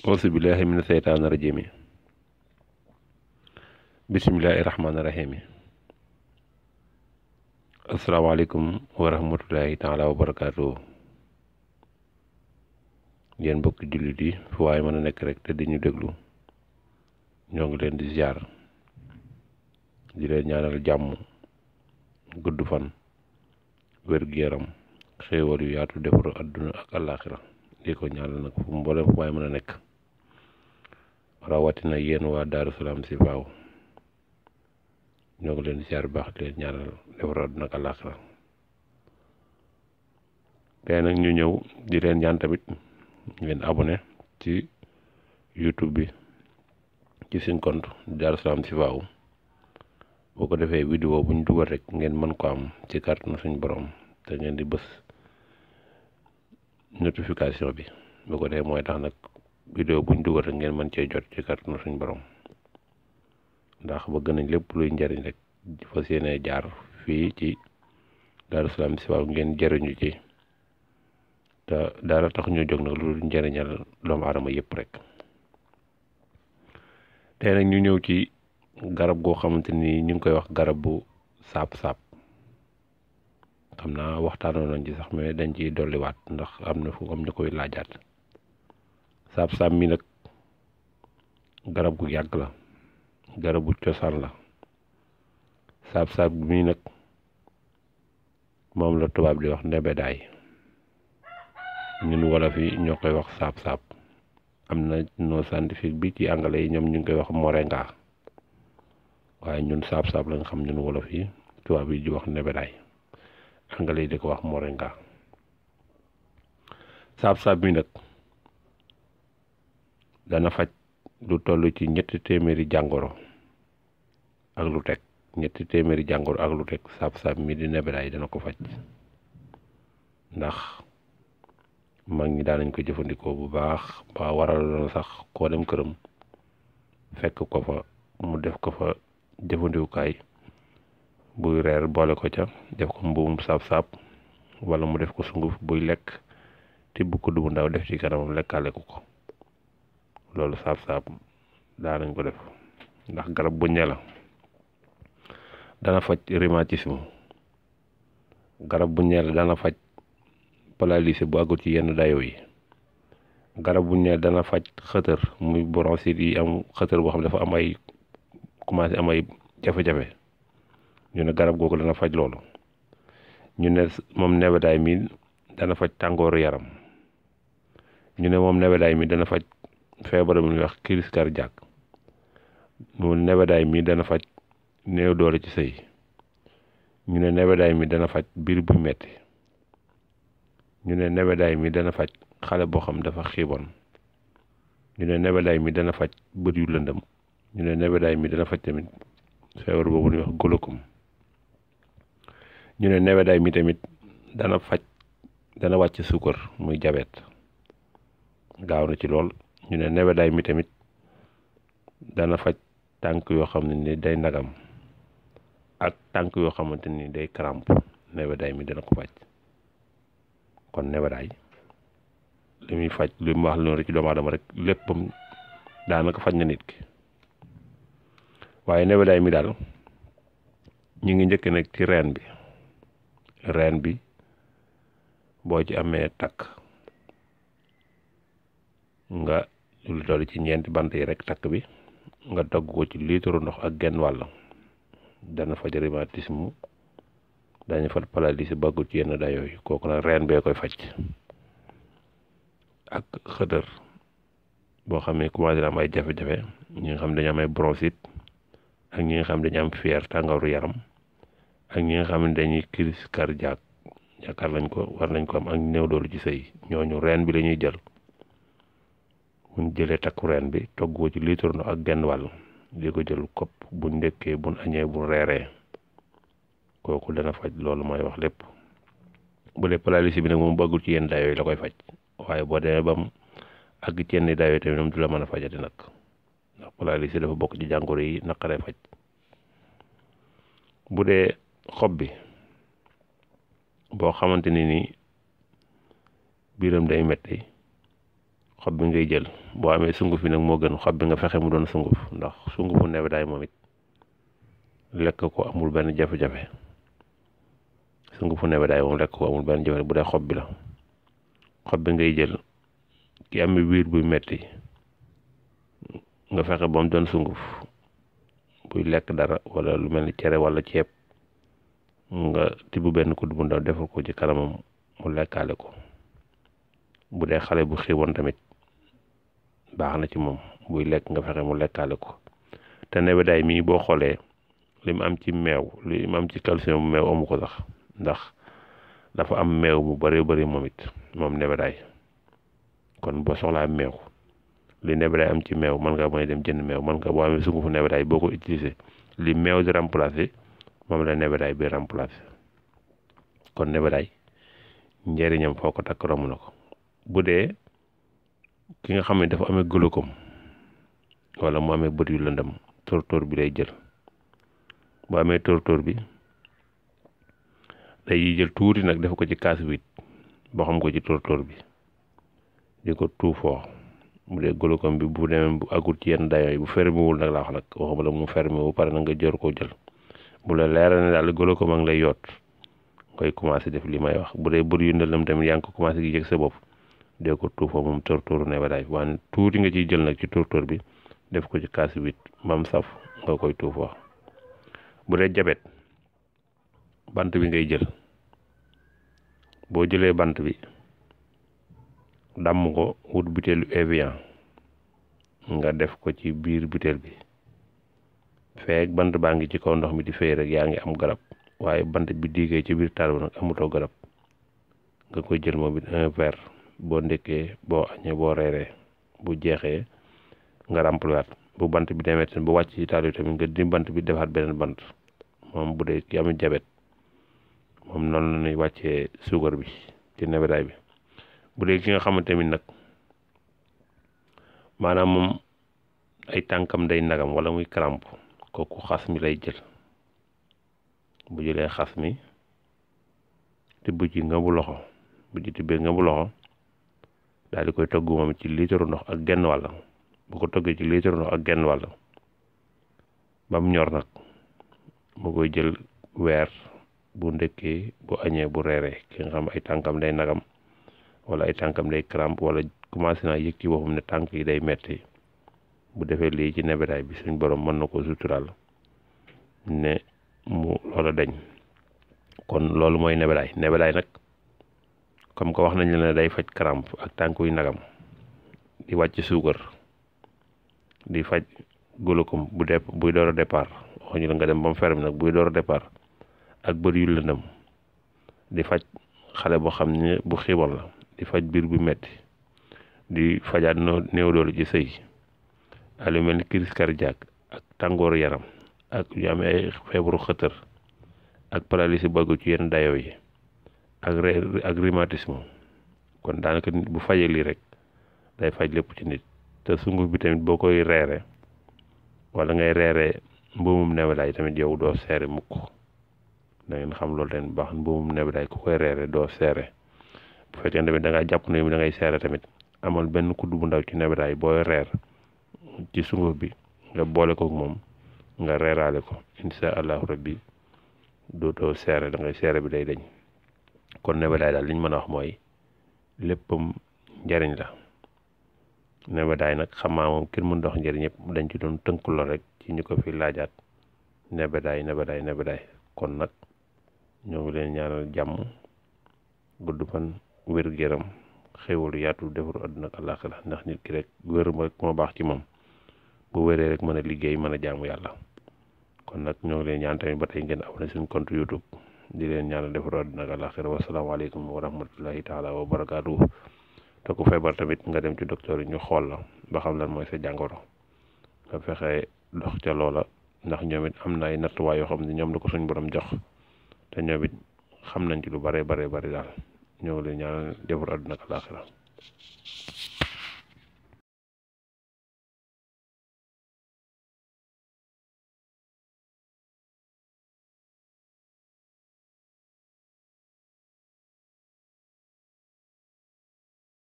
auzu billahi mina seytaani rajiim. Bismillahi rahmaani rahiim. Asalaamaaleykum wa rahmatullahi taala wa barakaatu. Yéen mbokki jullit yi fu waaye mën a nekk rek te di ñu déglu ñoo ngi leen di ziar di leen ñaanal jàmm, gudd fan, wér-gu-yaram, xéewal yu yaatu, defaru àdduna ak àllaaxira di ko ñaanal nag fu mboolem fu waaye mën a nekk, rawatina yéen waa Daaru Salaam si faaw ñoo ngi leen di ziar bu baax di leen ñaanal defaru àdduna ak àllaaxira. tey nag ñu ñëw di leen ñaan tamit ngeen abonné ci YouTube bi ci seen compte Daaru Salaam si faaw, boo ko defee vidéo bu ñu dugal rek ngeen mën ko am ci kàttanu suñu borom, te ngeen di bës notification bi boo ko defee mooy tax nag vidéo bu ñu dugal rek ngeen mën cee jot ci kàttanu suñu borom, ndax bëgg nañ lépp luy njariñ rek fas yéene jaar fii ci Daaru Salaam si faaw ngeen jariñu ci, te dara tax ñu jóg nag lu njariñal doomu aadama yëpp rek. tey nag ñu ñëw ci garab goo xamante ni ñu ngi koy wax garab bu saab-saab. xam naa waxtaanoon nañ ci sax mais dañ ciy dolliwaat ndax am na fu am ñu koy laajaat. saab-saab mi nag garab gu yàgg la, garab bu cosaan la. saab-saab mi nag moom la tubaab di wax nebedaay, ñun wolof yi ñoo koy wax saab-saab. am na nom scientifique bi ci anglais yi ñoom ñu ngi koy wax moringa, waaye ñun saab-saab lañ xam ñun wolof yi, tubaab yi di wax nebedaay, anglais yi di ko wax moringa. saab-saab mi nag dana faj lu toll ci 300 jàngoro ak lu teg, 300 jàngoro ak lu teg. saab-saab mi di nebedaay dana ko faj, ndax mag ñi daan nañ ko jëfandikoo bu baax ba waral na sax koo dem këram fekk ko fa mu def ko fa jëfandikukaay buy reer boole ko ca, def ko mbuum saab-saab, wala mu def ko sunguf buy lekk tibb kudd bu ndaw def ci kanamam lekkaale ko ko. loolu saab-saab daan nañ ko def, ndax garab bu ñe la. dana faj rhumatisme, garab bu ñe la dana faj paralysé bu àggul ci yenn dayo yi. garab bu ñe dana faj xëtër, muy bronchite yi am xëtër boo xam ne dafa am ay commencé am ay jafe-jafe, ñu ne garab googu dana faj loolu. ñu ne moom nebedaay mi dana faj tàngooru yaram. ñu ne moom nebedaay mi dana faj feebar bu ñuy wax crise cardiaque. moom nebedaay mi dana faj néew doole ci sëy. ñu ne nebedaay mi dana faj biir bu metti. ñu ne nebedaay mi dana faj xale boo xam dafa xiiboon. ñu ne nebedaay mi dana faj bët yu lëndëm. ñu ne nebedaay mi dana faj tamit feebar boobu ñuy wax glaucome. ñu ne nebedaay mi tamit dana wàcc suukar, muy jabet, gaaw na ci lool. ñu ne nebedaay mi tamit dana faj tànk yoo xam ne ni day ndagam ak tànk yoo xamante ni day crampe, nebedaay mi dana ko faj. kon nebedaay li muy faj, li mu wax loolu rek ci doomu aadama rek léppam daanaka faj na nit ki. waaye nebedaay mi daal ñu ngi njëkk nag ci reen bi. reen bi boo ci amee takk, nga lu toll ci 4 bant yi rek takk bi nga togg ko ci litre ndox ak genn wàll, dana faj rhumatisme, dañu faj paralysé bëggul ci yenn dayo yi. kooku nag reen bee koy faj. ak xëtër boo xam ne commencé am ay jafe-jafe, ñi nga xam dañu am ay bronchite, ak ñi nga xam dañu am fièvre, tàngooru yaram, ak ñi nga xam ne dañuy crise cardiaque, yaakaar nañ ko war nañ ko am, ak néew doolu ci sëy. ñooñu reen bi la ñuy jël. buñ jëlee takku reen bi togg ko ci litre ndox ak genn wàll, di ko jël kopp buñ ndekkee, buñ añee, buñ reeree. kooku dana faj loolu mooy wax lépp. bu dee paralysé bi nag moom bëggul ci yenn dayo yi la koy faj, waaye boo demee ba mu àgg ci yenn dayo yi tamit moom du la mën a fajati nag, ndax paralysé dafa bokk ci jàngoro yi naqaree faj. bu dee xob bi boo xamante ni biiram day metti, xob bi ngay jël boo amee sunguf bi nag moo gën xob bi nga fexe mu doon sunguf ndax sungufu nebedaay moom it lekk ko amul benn jafe-jafe sungufu nebedaay moom lekk ko amul benn jafe bu dee xob bi la xob bi ngay jël ki amee biir buy metti nga fexe ba mu doon sunguf buy lekk dara wala lu mel ni cere wala ceeb nga tibb benn kudd bu ndaw defal ko ci kanamam mu lekkaale ko bu dee xale bu xiiboon tamit baax na ci moom buy lekk nga fexe mu lekkaale ko te nebedaay mii boo xoolee li mu am ci meew li mu am ci calcium bu meew amu ko sax ndax dafa am meew bu bari bari moom it moom nebedaay kon boo soxlaa meew li nebedaay am ci meew mën nga mën a dem jënd meew mën nga boo amee sungufu nebedaay boo ko utiliser li meew di remplacer moom la nebedaay bi remplacer kon nebedaay njëriñam foo ko takk romb na ko bu dee ki nga xam ne dafa amee glaucome wala mu amee bët yu lëndëm tóortóor bi lay jël bu amee tóortóor bi day jël tuuti nag def ko ci kaas wit boo xam ko ci tóortóor bi di ko tuufoo bu dee glaucome bi bu demee bu agul ci yenn dayoo yi bu fermewul nag laa wax nag waxuma la mu fermé bu pare na nga jor koo jël bu la leeral ne daal glaucome a ngi lay yoot koy commencé def li may wax bu dee bët yu lëndëm tamit yaa ngi ko commencé gi yëg sa bopp dee ko tuufoo moom tóortóoru nebedaay waaye tuuti nga ciy jël nag ci tóortóor bi def ko ci kaas wit mam saf nga koy tuufoo bu dee jabet bant bi ngay jël boo jëlee bant bi damm ko wut butéelu Evian nga def ko ci biir butéel bi feek bant baa ngi ci kaw ndox mi di fay rek yaa ngi am garab waaye bant bi diigee ci biir taal ba nag amutoo garab nga koy jël moom it un verre boo ndekkee boo añee boo reeree bu jeexee nga remplir bu bant bi demee tamit bu wàcc ci taal yi tamit nga di bant bi defaat beneen bant moom bu dee ki am jabet moom noonu la ñuy wàccee suukar bi ci nebedaay bi bu dee ki nga xamante tamit nag maanaam moom ay tànkam day nagam wala muy crampe kooku xas mi lay jël bu jëlee xas mi tibb ci nga bu loxo bu ci tibbee nga bu loxo daal di koy togg moom ci liitaru ndox ak genn wàll bu ko toggee ci liitaru ndox ak genn wàll ba mu ñor nag mu koy jël weer bu ndekkee bu añee bu reeree ki nga xam ay tànkam day nagam wala ay tànkam day crampe wala commencé naa yëg ci boppam ne tànk yi day metti bu defee lii ci nebedaay bi suñ borom mën na ko suturaal ne mu loola dañ kon loolu mooy nebedaay nag comme que wax nañ la ne day faj crampe ak tànk yu nagam di wàcc suukar di faj glaucome buy door a départ waxuñu la nga dem ba mu ferme nag buy door a départ ak bët yu lëndëm di faj xale boo xam ne bu xiibon la di faj biir bu metti di fajaat néew doole ci sëy ak lu mel ni crise cardiaque ak tàngooru yaram ak yu amee ay feebaru xëtër ak paralysie bëggu ci yenn dayoo yi ak rhumatisme kon daanaka nit bu fajee lii rek day faj lépp ci nit te sunguf bi tamit boo koy reere wala ngay reere mbuumum nebedaay tamit yow doo seere mukk da ngeen xam loolu leen baax mbuumum nebedaay ku koy reere doo seere bu fekkee tamit da ngaa jàpp ne da ngay seere tamit amal benn kudd bu ndaw ci nebedaay booy reer ci sunguf bi nga boole ko moom nga reeraale ko insha allahu rabbi dootoo seere da ngay seere bi day dañ kon nebedaay daal li ñu mën a wax mooy léppam njariñ la nebedaay nag xamaa moom kenn mën dox njariñ yëpp dañ ci doon tënku la rek ci ñu ko fi laajaat nebedaay kon nag ñoo ngi leen ñaanal jàmm gudd fan wér-gu-yaram xéwal yaatu defaru àdduna ak àllaaxira ndax nit ki rek wér rek moo baax ci moom bu wéree rek mën a liggéey mën a jaamu yàlla kon nag ñoo ngi leen ñaan tamit ba tey ngeen abonné suñu compte YouTube di leen ñaanal defaru àdduna ak àllaaxira wasalaamaaleykum wa rahmatullahi taala wa barakaatu te ku feebar tamit nga dem ci docteur yi ñu xool la ba xam lan mooy sa jàngoro nga fexe dox ca loola ndax ñoom it am na ay nattuwaay yoo xam ne ñoom la ko suñ borom jox te ñoom it xam nañ ci lu bare daal ñoo ngi leen ñaanal defaru àdduna ak àllaaxira